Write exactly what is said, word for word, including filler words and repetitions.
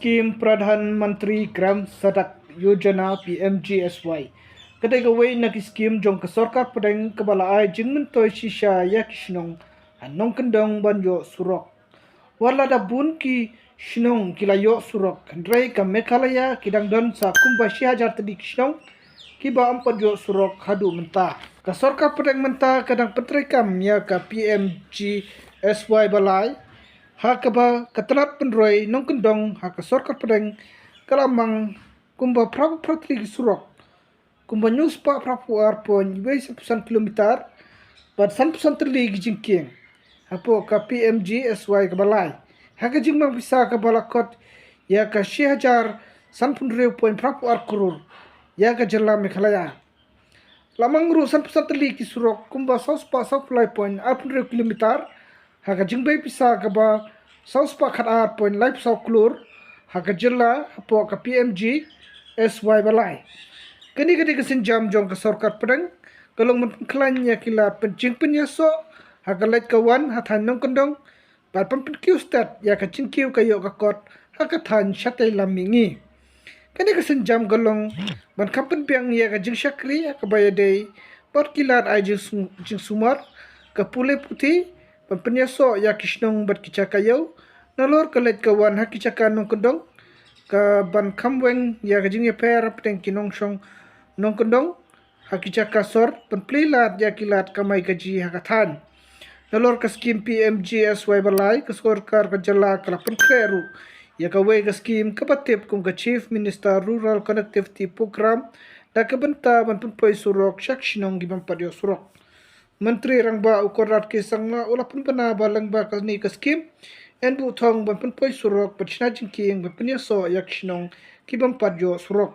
Skim Pradhan Mantri Gram Sadak Yojana P M G S Y ka dei kawei na ki skim jong ka sorkar pdeng kaba la ai jingmyntoi shisha ïa ki shnong ha nongkyndong ban ïoh surok. Wat la da bun ki shnong ki la ïoh surok, hynrei ka Meghalaya ki dang don sa kumba shi hajar tylli ki shnong kiba ym pat ïoh surok haduh mynta. Ka sorkar pdeng mynta ka dang pyntreikam ïa ka P M G S Y ba lai, ha kaba ka tnat pynroi nongkyndong ha ka sorkar pdeng ka la mang kumba phra phra tylli ki surok, kumba hynñiew spah phra phew ar point wei san phew san kilometer bad san phew san tylli ki jingkieng hapoh ka P M G S Y kaba lai, ha ka jingmang pisa kaba la kot ïa ka shi hajar san phew hynriew point phra phew ar klur ïa ka jylla Meghalaya. La mang ruh san phew san tylli ki surok kumba saw spah saw phew lai point ar phew hynriew kilometer ha ka jingbei pisa kaba saw spah khat ar point lai phew saw klur ha ka jylla hapoh ka P M G S Y ba lai. Kane ka dei ka sienjam jong ka sorkar pdeng ka long ban pynkhlaiñ ïa ki lad pyn- jingpynïasoh ha ka leit ka wan ha thaiñ nongkyndong bad ban pynkiew stet ïa ka jingkiew ka ïoh ka kot ha ka thaiñ shatei lam mihngi. Kane ka sienjam ka long ban kham pynbiang ïa ka jingshakri ha kaba ïadei bad ki lad ai jingsum- jingsumar, ka pule puthi, ban pynïasoh ïa ki shnong bad ki jaka ïew nalor ka leit ka wan ha ki jaka nongkyndong, ka ban kham weng ïa ka jingïapher hapdeng ki nongshong nongkyndong ha ki jaka sor, ban plie lad ïa ki lad kamai kajih ha ka thaiñ. Nalor ka skim P M G S Y ba lai, ka sorkar ka jylla ka la pynkhreh ruh ïa kawei ka skim kaba tip kum ka Chief Minister Rural Connectivity Programme da ka bynta ban pynpoi surok sha ki shnong ki bym pat ïoh surok. Myntri Rangbah u Conrad K Sangma u la pynbna ba lyngba kane ka skim yn buh thong ban pynpoi surok bad shna jingkieng ban pynïasoh ïa ki shnong ki bym pat ïoh surok.